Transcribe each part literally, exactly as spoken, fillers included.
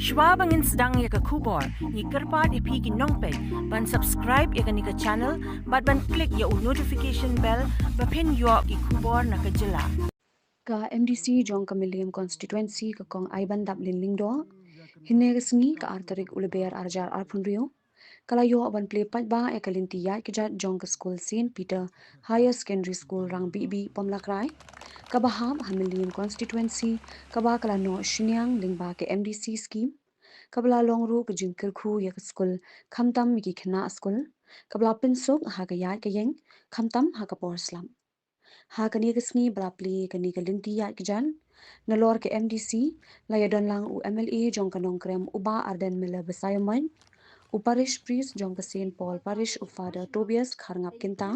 Shwa ba ngin sdang ïa ka khubor, ngi kyrpad ïa phi ki nongpeit ban subscribe ïa kane ka channel bad ban click ïa u notification bell ba phin ïoh ki khubor na ka jylla. Ka M D C jong ka Mylliem constituency, ka Kong Aibandaplin Lyngdoh, hynne ka sngi, ka ar tarik u Lber ar hajar arphew hynriew, ka la ïoh ban plie paidbah ïa ka lynti ïaid kjat jong ka skul Saint Peter Higher Secondary School Rangbihbih, Pomlakrai, kaba hap ha Mylliem constituency, kaba ka la noh shiliang lyngba ka M D C scheme, kaba la long ruh ka jingkyrkhu ïa ka skul, khamtam ïa ki khynnah skul, kaba la pynsuk ha ka ïaid ka ïeng, khamtam ha ka por slap. Ha kane ka sngi ba la plie kane ka lynti ïaid kjat, nalor ka M D C, la ïadon lang u M L A jong ka Nongkrem, u Bah Ardent Miller Basaiawmoit, u Parish Priest jong ka Saint Paul Parish, u Father Tobias Kharngap Kynta,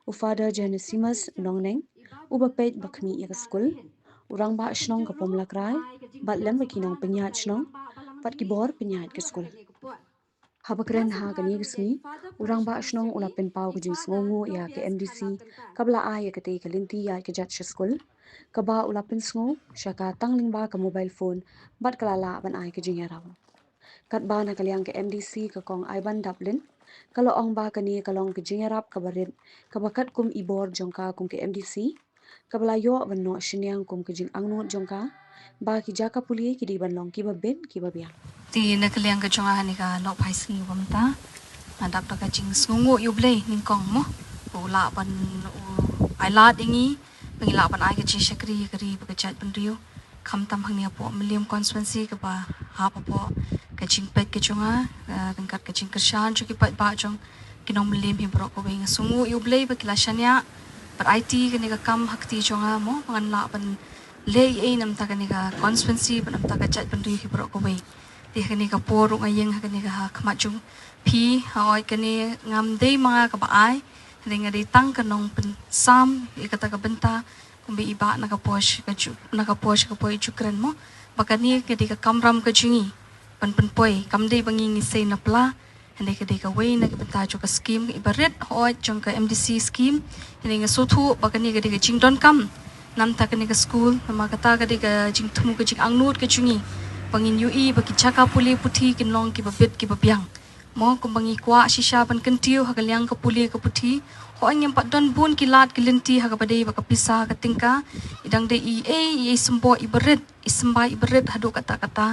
u Father Genesimus Nongneng, u bapeit ba khmih ïa ka skul, u Rangbah Shnong ka Pomlakrai, bad lem bad ki nongpynïaid shnong, bad ki bor pynïaid ka skul. Haba kren ha kane ka sngi, u Rangbah Shnong u la pynpaw ka jingsngewnguh ïa ka M D C, kaba la ai ïa katei ka lynti ïaid kjat sha skul, kaba u la pynsngew sha ka tang lyngba ka mobile phone, bad ka la lah ban ai ka jingïarap. Katba na ka liang ka M D C, ka Kong Aibandaplin, ka la ong ba kane ka long ka jingïarap kaba rit, kaba katkum i bor jong ka kum ka M D C, kaba la ïoh ban noh shiliang kum ka jingangnud jong ka, ba ki jaka pule ki dei ban long kiba bit kiba biang. Te na ka liang ka jong nga ha kane ka nohphai sngi ba mynta, nga dap da ka jingsngewnguh ïa U Blei nyngkong mo, u lah ban u ailad ïa ngi ba ngi lah ban ai ka jingshakri ïa ka ri bad ka jaitbynriew. Khamtam hangne hapoh Mylliem constituency kaba hap hapoh ka jingpeit ka jong nga, eh, ryngkat ka jingkyrshan jong ki paidbah jong ki nong Mylliem hi baroh kawei. Nga sngewnguh ïa U Blei ba ki la shaniah bad aiti kane ka kam ha kti jong nga mo, ba ngan lah ban leh ei ei namar kane ka constituency bad namar ka jaitbynriew hi baroh kawei. Te ha kane ka por ruh nga ïeng ha kane ka ha khmat jong phi, hooid kane ngam dei ma nga kaba ai, hynrei nga dei tang ka nongpynsam ïa kata ka bynta, kumba i bah na ka por sha ka ju-, na ka por sha ka por i ju kren mo, ba kane ka dei ka kamram ka jong ngi ban pynpoi, kam dei ba ngi ngi sei na pla, hynrei ka dei kawei na ka bynta jong ka skim iba rit hooid jong ka M D C skim. Hynrei nga sngewthuh ba kane ka dei ka jingdonkam namar kane ka skul, namar kata ka dei ka jingthmu ka jingangnud ka jong ngi ba ngin ïohi ba ki jaka pule puthi kin long kiba bit kiba biang. Mo, kumba ngi kwah shisha ban kyntiew ha ka liang ka pule ka puthi, hooid ngim pat don bun ki lad ki lynti ha kaba dei bad ka pisa ka tyngka, i dang dei i ei i ei symboh iba rit, i symbai iba rit haduh katta katta.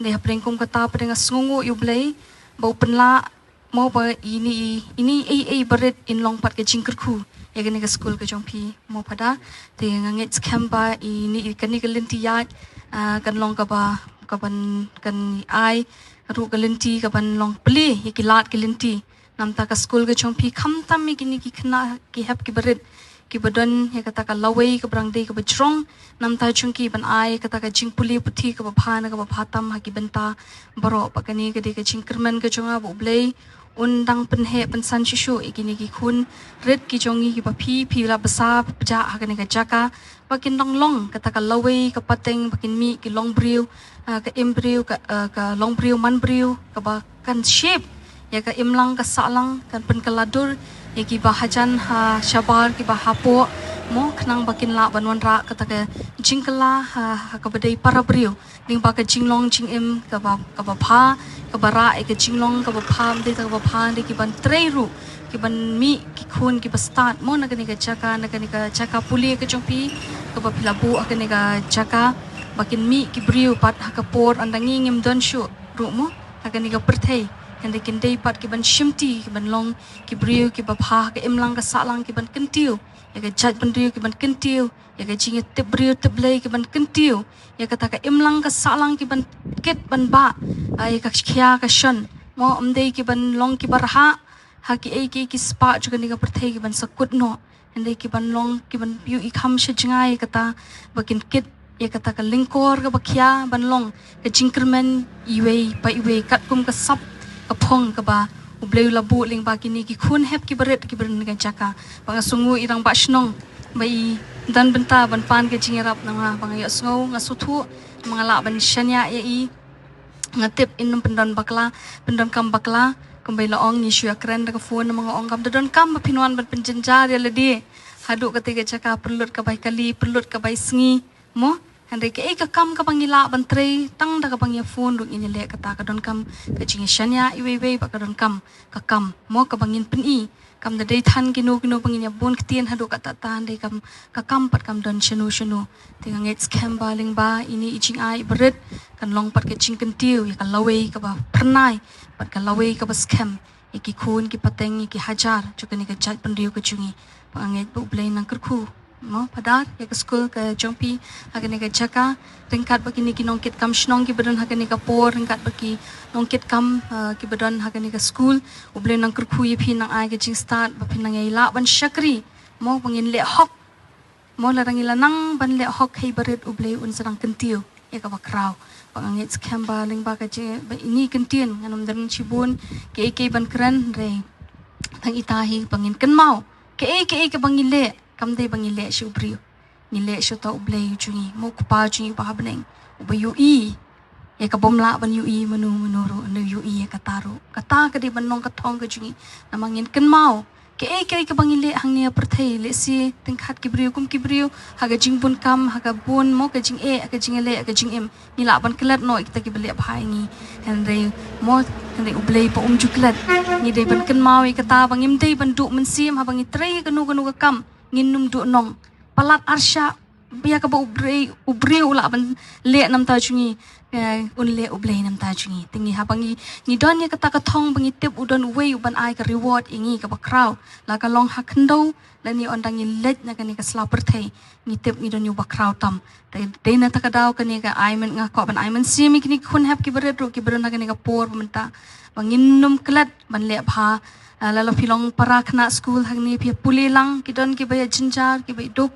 Hynrei hapdeng kum kata pat nga sngewnguh ïa U Blei ba u pynlah mo ba ine i, ine i ei ei iba rit in long pat ka jingkyrkhu ïa kane ka skul ka jong phi mo Phadar. Te nga ngeit skhem ba ine i kane ka lynti ïaid, ah, kan long kaba, kaban, kan ai ruh ka lynti kaban long plie ïa ki lad ki lynti namar ka skul ka jong phi, khamtam ïa kine ki khynnah ki hep kiba rit, kiba don ïa kata ka lawei kaba dang dei kaba jrong namar jong ki ban ai kata ka jingpule puthi kaba bha na kaba bha tam ha ki bynta baroh. Bad kane ka dei ka jingkyrmen ka jong nga ba U Blei un dang pynheh pynsan shuh shuh ïa kine ki khun rit ki jong ngi kiba phi, phi la bsa pjah ha kane ka jaka, ba kin dang long kata ka lawei ka pateng, ba kin mih ki longbriew, ah, ka imbriew, ka, ah, ka longbriew manbriew, kaba kan shape ïa ka imlang ka sahlang, kan pynkylla dur ïa kiba hajan ha shabar kiba hapoh mo, khnang ba kin lah ban wanrah kata ka jingkylla ha, ha kaba dei para briew. Lyngba ka jinglong jingim kaba, kaba bha, kaba rah ïa ka jinglong kaba bha, ym dei tang kaba bha, ym dei kiban trei ruh, kiban mih ki khun kiba stad mo na kane ka jaka, na kane ka jaka pule ka jong phi, kaba phi la buh ha kane ka jaka, ba kin mih ki briew pat ha ka por ynda ngi ngim don shuh ruh mo ha kane ka pyrthei. Hynrei kin dei pat kiban shimti, kiban long ki briew kiba bha ha ka imlang ka sahlang, kiban kyntiew ïa ka jaitbynriew, kiban kyntiew ïa ka jingïatip briew tip Blei, kiban kyntiew ïa kata ka imlang ka sahlang, kiban kit ban bah, ah, ïa ka khia ka shon mo, ym dei kiban long kiba rhah ha kiei kiei ki spah jong kane ka pyrthei kiban sa kut noh, hynrei kiban long, kiban ïohi kham sha jngai ïa kata, ba kin kit ïa kata ka lyngkor kaba khia ban long ka jingkyrmen iwei pa iwei katkum ka sap ka phong kaba U Blei u la buh lyngba kine ki khun hep kiba rit kiba rit na ka jaka. Ba nga sngewnguh ïa i Rangbah Shnong ba i don bynta ban pan ka jingïarap na nga, ba nga ïohsngew, nga sngewthuh, ba nga lah ban shaniah ïa i. Nga tip in ym pyndon bakla, pyndonkam bakla, kumba i la ong ngi shu ïa kren da ka phone, namar nga ong kam da donkam ba phin wan ban pynjynjar ïa lade haduh katei ka jaka, pyrlut ka bai kali, pyrlut ka bai sngi mo. Hynrei kaei ka kam kaba ngi lah ban trei, tang da kaba ngi phone ruh ngin ïaleh kata, ka donkam ka jingïashaniah iwei iwei bad ka donkam ka kam mo kaba ngin pyni. Kam da dei than kino kino ba ngin ïa bun ktien haduh katta katta, hynrei kam ka kam pat kam don shano shano. Te nga ngeit skhem ba lyngba ine i jingai barit kan long pat ka jingkyntiew ïa ka lawei kaba phyrnai bad ka lawei kaba skhem ïa ki khun ki pateng, ïa ki hajar jong kane ka jaitbynriew ka jong ngi. Ba nga ngeit ba U Blei un nang kyrkhu mo Phadar ïa ka skul ka jong phi ha kane ka jaka, ryngkat bad kine ki nongkitkam shnong kiba don ha kane ka por, ryngkat bad ki nongkitkam, eh, kiba don ha kane ka skul. U Blei un nang kyrkhu ïa phi, un nang ai ka jingstad ba phin nang ïai lah ban shakri mo ba ngin leh hok. Mo lada ngi la nang ban leh hok hei barit, U Blei un sa nang kyntiew ïa kaba khraw. Ba nga ngeit skhem ba lyngba ka jing, ba ine i kyntien ngan ym don shibun kiei kiei ban kren, hynrei tang ita hi ba ngin kynmaw kaei kaei kaba ngi leh kam dei ba ngi leh sha u briew, ngi leh sha uta U Blei u jong ngi mo, u Kpa u jong ngi uba ha bneng, uba ïohi ïa ka bym lah ban ïohi mano mano ruh, un ïohi ïa kata ruh. Kata ka dei ban long ka thong ka jong ngi. Namar ngin kynmaw kaei kaei kaba ngi leh hangne ha pyrthei, lehse tyngkhat ki briew kum ki briew ha ka jingbun kam, ha ka bun mo ka jingeh, ha ka jingïaleh, ha ka jingim, ngi lah ban klet noh ïa kita kiba leh bha ïa ngi. Hynrei mo, hynrei U Blei pat um ju klet. Ngi dei ban kynmaw ïa kata ba ngim dei ban duh mynsiem haba ngi trei ïa kano kano ka kam, ngin nym duh nong. Palat arshah ïa kaba u briew, u briew u lah ban leh na bynta jong ngi, eh, un leh U Blei na bynta jong ngi. Te ngi haba ngi, ngi don ïa kata ka thong ba ngi tip u don uwei uban ai ka reward ïa ngi kaba khraw, la ka long ha khyndew lane ynda ngi leit na kane ka sla pyrthei, ngi tip ngi don ïa uba khraw tam. Te dei na kata ka daw kane ka ai myn, nga kwah ban ai mynsiem ïa kine ki khun hep kiba rit ruh kiba don ha kane ka por ba mynta, ba ngin nym klet ban leh bha. Ah, lada phi long para khynnah skul hangne, phi ïa pule lang, ki don kiba ïa jynjar, kiba ïa duk,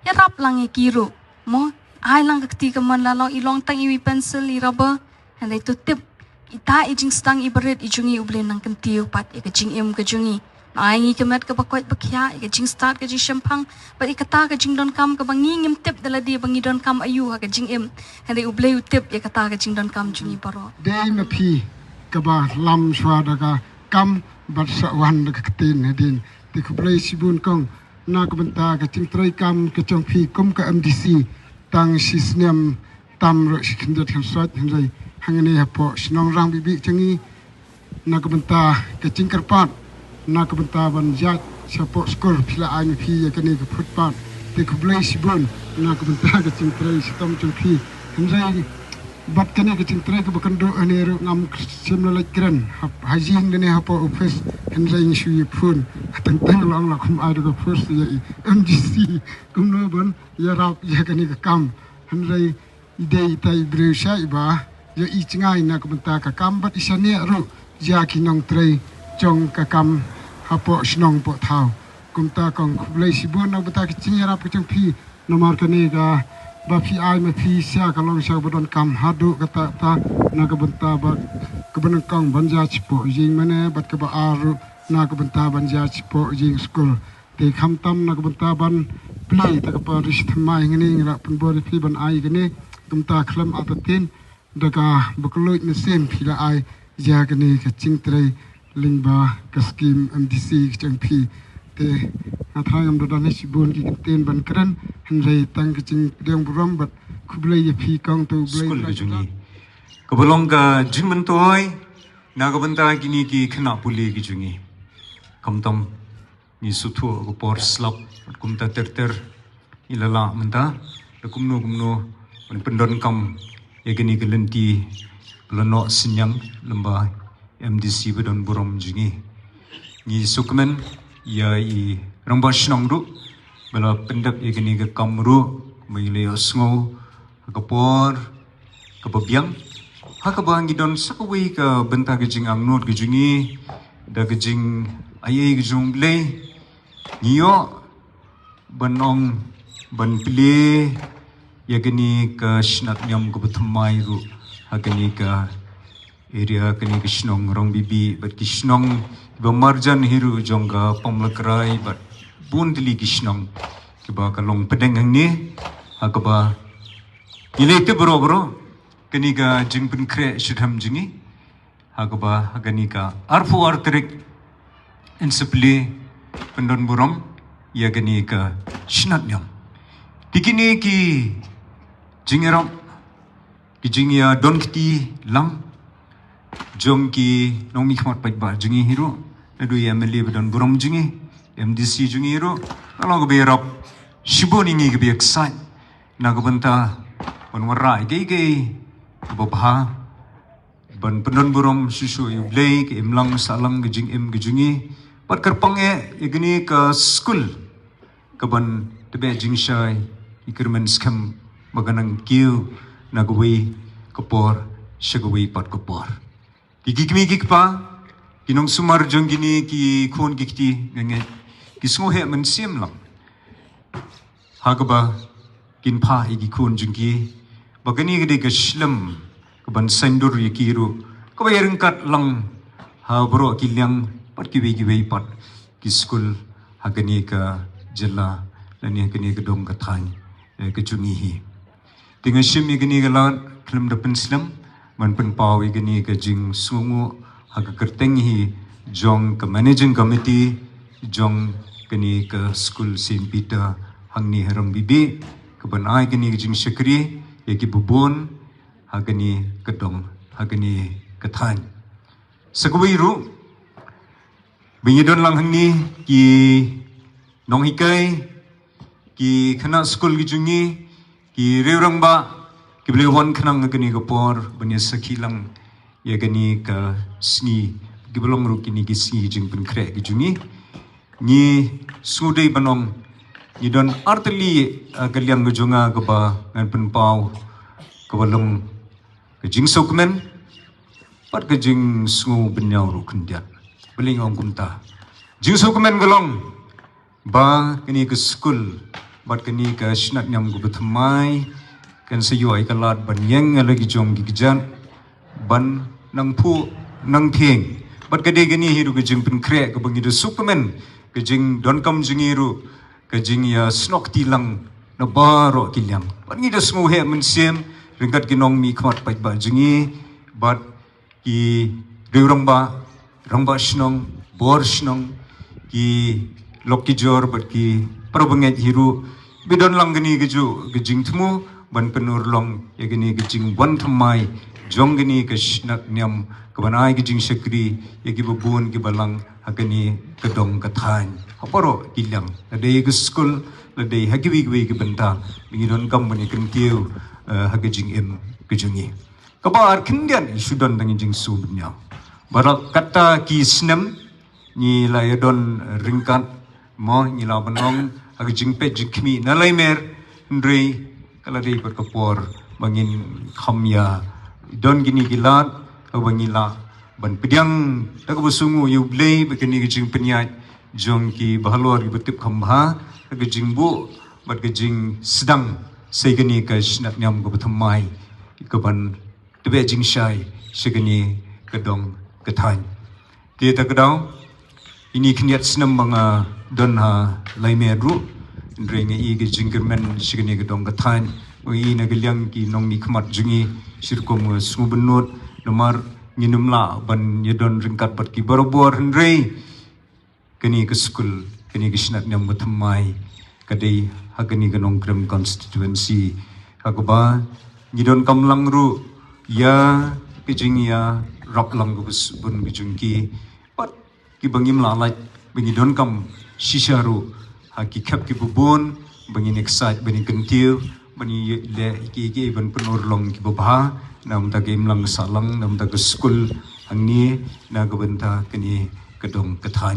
ïarap lang ïa ki ruh mo. Ai lang ka kti kamon, la long i long tang iwei i pencil, i rubber, hynrei to tip ita i jingsdang iba rit i jong ngi, U Blei un nang kyntiew pat ïa ka jingim ka jong ngi. Ai ngi ka met kaba koit ba khiah, ïa ka jingstad ka jingshemphang, bad ïa kata ka jingdonkam kaba ngi ngim tip da lade ba ngi donkam aïu ha ka jingim, hynrei U Blei u tip ïa kata ka jingdonkam jong ngi baroh. Dei ma phi kaba lam shuwa da ka kam bad sa wan da ka ktien hadien. Te khublei shibun kong na ka bynta ka jingtrei kam ka jong phi kum ka M D C tang shi snem tam ruh shi khyndiat khynsoit, hynrei hangne hapoh shnong Rangbibi jong ngi, na ka bynta ka jingkyrpad, na ka bynta ban ïaid shapoh skul, phi la ai ma phi ïa kane ka footpath. Te khublei shibun na ka bynta ka jingtrei shitom jong phi. Hynrei bad kane ka jingtrei kaba kynduh hangne ruh ngam shym la leit kren ha, ha ïing lane hapoh office, hynrei ngi shu ïa phone. Teng teng la ong la khum ai da ka force ïa i M D C kumno ban ïarap ïa kane ka kam. Hynrei i dei ita i briew sha iba ïohi jngai na ka bynta ka kam bad i shaniah ruh ïa ki nongtrei jong ka kam hapoh shnong poh thaw. Kumta kong khublei shibun na ka bynta ka jingïarap ka jong phi, namar kane kaba phi ai ma phi sha ka long sha kaba donkam haduh katta katta, na ka bynta ba kaba nyngkong ban ïaid shapoh ïing mane, bad kaba ar ruh na ka bynta ban ïaid shapoh ïing skul. Te khamtam na ka bynta ban plie ïa ka parish thymmai hangne, ngi la pynbor ïa phi ban ai kane, kumta khlem artatien da kaba kylluid mynsiem phi la ai ïa kane ka jingtrei lyngba ka skim M D C ka jong phi. Te nga tharai ngam da don shibun ki kyntien ban kren, hynrei tang ka jingpdiang burom bad khublei ïa phi kong, to U Blei skul ka jong ngi kaba long ka jingmyntoi na ka bynta kine ki khynnah pule ki jong ngi. Khamtam ngi sngewthuh ka por slap, kumta ter ter ngi la lah mynta da kumno kumno ban pyndonkam ïa kane ka lynti ba la noh synñiang lyngba M D C ba don burom jong ngi. Ngi sngewkmen ïa i rangbah shnong ruh ba la pyndep ïa kane ka kam ruh, ba ngi la ïohsngew ha ka por kaba biang, ha kaba ngi don sa kawei ka bynta ka jingangnud ka jong ngi da ka jingaiei ka jong U Blei. Ngi ïoh ban ong ban plie ïa kane ka shnat niam kaba thymmai ruh ha kane ka area, kane ka shnong Rangbibi bad ki shnong kiba marjan hi ruh jong ka Pamlakrai bad bun tylli ki shnong kiba ka long pdeng hangne, ha kaba ngi la tip baroh baroh kane ka jingpynkhreh shitom jong ngi, ha kaba ha kane ka arphew ar tarik yn sa plie pyndon burom ïa kane ka shnat niam. Te kine ki Jingïarap, ki jingïadon kti lang jong ki nongmihkhmat paidbah jong ngi hi ruh, naduh ïa MLA ba don burom jong ngi, MDC jong ngi ruh, na long kaba ïarap shibun ïa ngi kaba ïaksaid na ka bynta ban wanrah ïa kiei kiei kiba bha, ban pyndon burom shuh shuh ïa U Blei, ka imlang sahlang ka jingim ka jong ngi, bad kyrpang eh ïa kane ka skul kaban tbeh jingshai, ïa kyrmen skhem ba kan nang kiew na kawei ka por sha kawei pat ka por. Ki, ki kmie ki kpa, ki nongsumar jong kine ki khun ki kti, nga ngeit ki sngewheh mynsiem lang ha kaba kin phah ïa ki khun jong ki, ba kane ka dei ka shlem kaban saiñdur ïa ki ruh, kaba ïa ryngkat lang ha baroh ki liang, bad kiwei kiwei pat ki skul ha kane ka jylla lane ha kane ka dong ka thaiñ, eh, ka jong ngi hi. Te nga shim ïa kane ka lad khlem da pynslem ban pynpaw ïa kane ka jingsngewnguh ha ka kyrteng hi jong ka Managing Committee jong kane ka skul Saint Peter hangne ha Rangbibi, kaban ai kane ka jingshakri ïa kiba bun ha kane ka dong, ha kane ka thaiñ. Sa kawei ruh, ba ngi don lang hangne ki nonghikai, ki khynnah skul ki jong ngi, ki riew rangbah, kiba la wan khnang ha kane ka por ban ïa sakhi lang ïa kane ka sngi, kiba long ruh kine ki sngi jingpynkhreh ki jong ngi. Ngi sngewdei ban ong, ngi don artylli, eh, ka liang ka jong nga kaba ngan pynpaw, kaba long ka jingsngewkmen bad ka jingsngewbynñiaw ruh khyndiat. Balei nga ong kumta? Jingsngewkmen ka long ba kane ka skul bad kane ka shnat niam kaba thymmai kan sa ïoh ïa ka lad ban ïeng ïa la ki jong ki kjat, ban nang phuh nang phieng. Bad ka dei kane hi ruh ka jingpynkhreh kaba ngi da sngewkmen, ka jingdonkam jong ngi ruh, ka jingïasnoh kti lang na baroh ki liang. Bad ngi da sngewheh mynsiem ryngkat ki nongmihkhmat paidbah jong ngi, bad ki riew rangbah, rangbah shnong, bor shnong, ki lok ki jor bad ki para bangeit hi ruh, ba don lang kane kajuh ka jingthmu ban pynurlong ïa kane ka jingwan thymmai jong kane ka shnat niam, kaban ai ka jingshakri ïa kiba bun kiba lang ha kane ka dong ka thaiñ ha baroh ki liang, lada ïa ka skul, lada ïa ha kiwei kiwei ki bynta, ba ngi donkam ban ïa kyntiew, eh, ha ka jingim ka jong ngi. Kaba ar khyndiat, ngi shu don tang ïa jingsngewbynñiaw. Baroh kata ki snem ngi la ïa don ryngkat, mo, ngi la ban ong ha ka jingpeit jingkhmih na laimer, hynrei ka la dei pat ka por ba ngin kham ïa don kine ki lad, kaba ngi lah ban pdiang da kaba sngewnguh ïa U Blei ba kane ka jingpynïaid jong kiba halor kiba tip kham bha, ka jingbuh bad ka jingsdang sa ïa kane ka shnat niam kaba thymmai, kaban tbeh jingshai sha kane ka dong ka thaiñ. Te ta ka daw, ine khyndiat snem ba nga don ha laimer ruh, hynrei nga i ka jingkyrmen sha kane ka dong ka thaiñ. Nga i na ka liang ki nongmihkhmat jong ngi, shi rukom nga sngewbynnud, namar ngin ym lah ban ïa don ryngkat bad ki barabor, hynrei kane ka skul, kane ka shnat niam ba thymmai, ka dei ha kane ka Nongkrem constituency, ha kaba ngi donkam lang ruh ïa ka jingïarap lang kaba sbun ka jong ki, bad kiba ngim lah lait ba ngi donkam shisha ruh ha ki khep kiba bun ba ngin excite, ba ngin kyntiew, ba ngin leh kiei kiei ban pynurlong kiba bha na ka bynta ka imlang sahlang, na ka bynta ka skul hangne, na ka bynta kane ka dong ka thaiñ.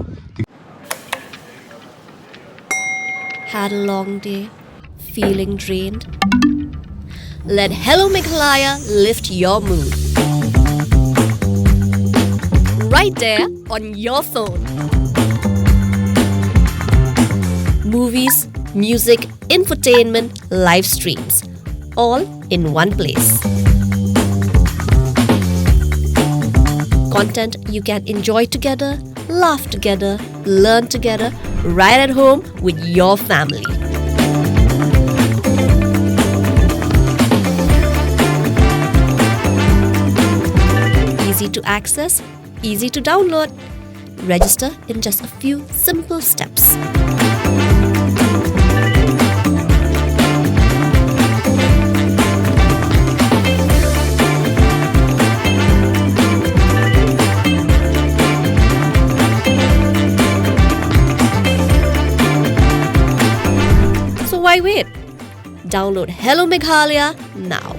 Had a long day? Feeling drained? Let Hello Meghalaya lift your mood. Right there on your phone. Movies, music, infotainment, live streams, all in one place. Content you can enjoy together, laugh together, learn together, right at home with your family. Easy to access, easy to download. Register in just a few simple steps. Why wait? Download Hello Meghalaya now.